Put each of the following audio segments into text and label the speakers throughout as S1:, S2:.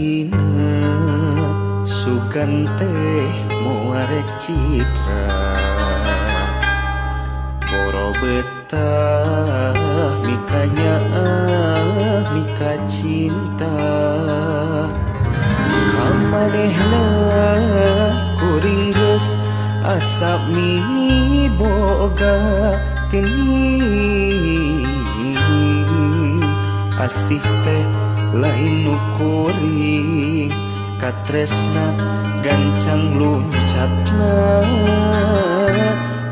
S1: hatina sugan teh moarek citra boro betah mikanya ah mika cinta kamanehna kuring geus asap miboga geuning asih teh lain nu kuring katresna gancang luncatna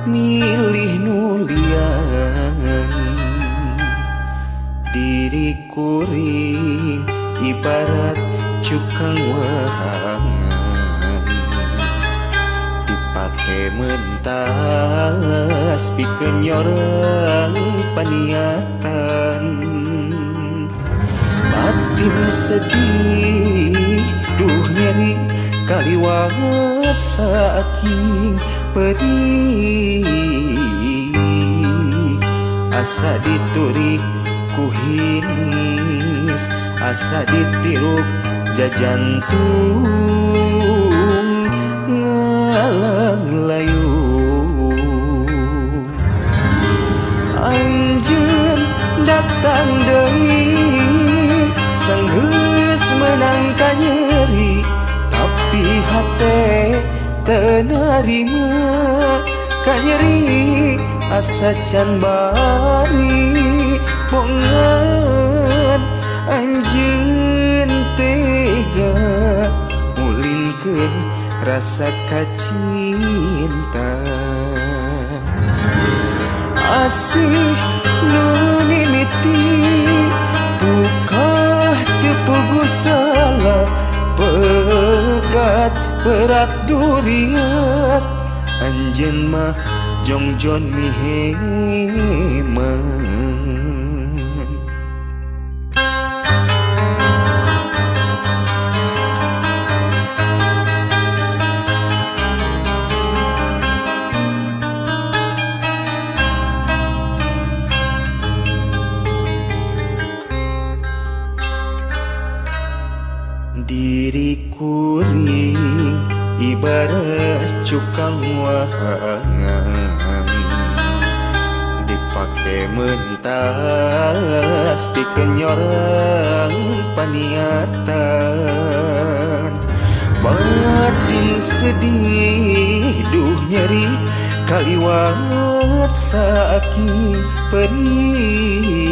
S1: milih nu lian diri kuring ibarat cukang wahangan dipake mentas pikeun nyorang paniatan batin sedih duh nyeri kaliwat saking perih asa dituri ku hinis asa ditiruk jajantung ngalang layu anjeun datang deui sanggeus meunang ka nyeri tapi hate teu narima ka nyeri asa can bari bongan anjeun tega mulinkeun rasa kacinta asih nu mimiti bukah teu puguh salah pegat berat duriat anjeun mah jongjon miheman. Diri kuring ibarat cukang wahangan dipake mentas pikeun nyorang paniatan batin sedih duh nyeri kaliwat saking perih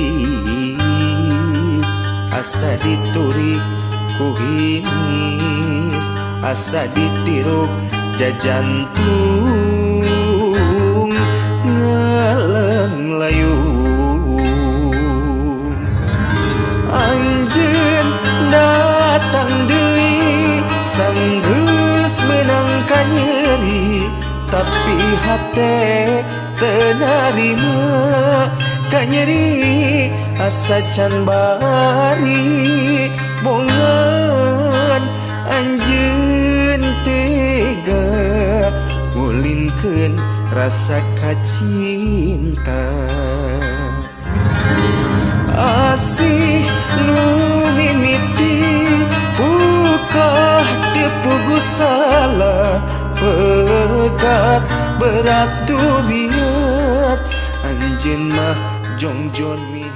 S1: asa dituri ku hinis asa ditiruk jajantung ngalang layung anjeun datang deui sanggeus meunang ka nyeri tapi hate teu narima ka nyeri asa can bari bongan anjeun tega ngulinkeun rasa kacinta asih nu mimiti bukah teu puguh salah pegat berat duriat anjeun mah jongjon mi.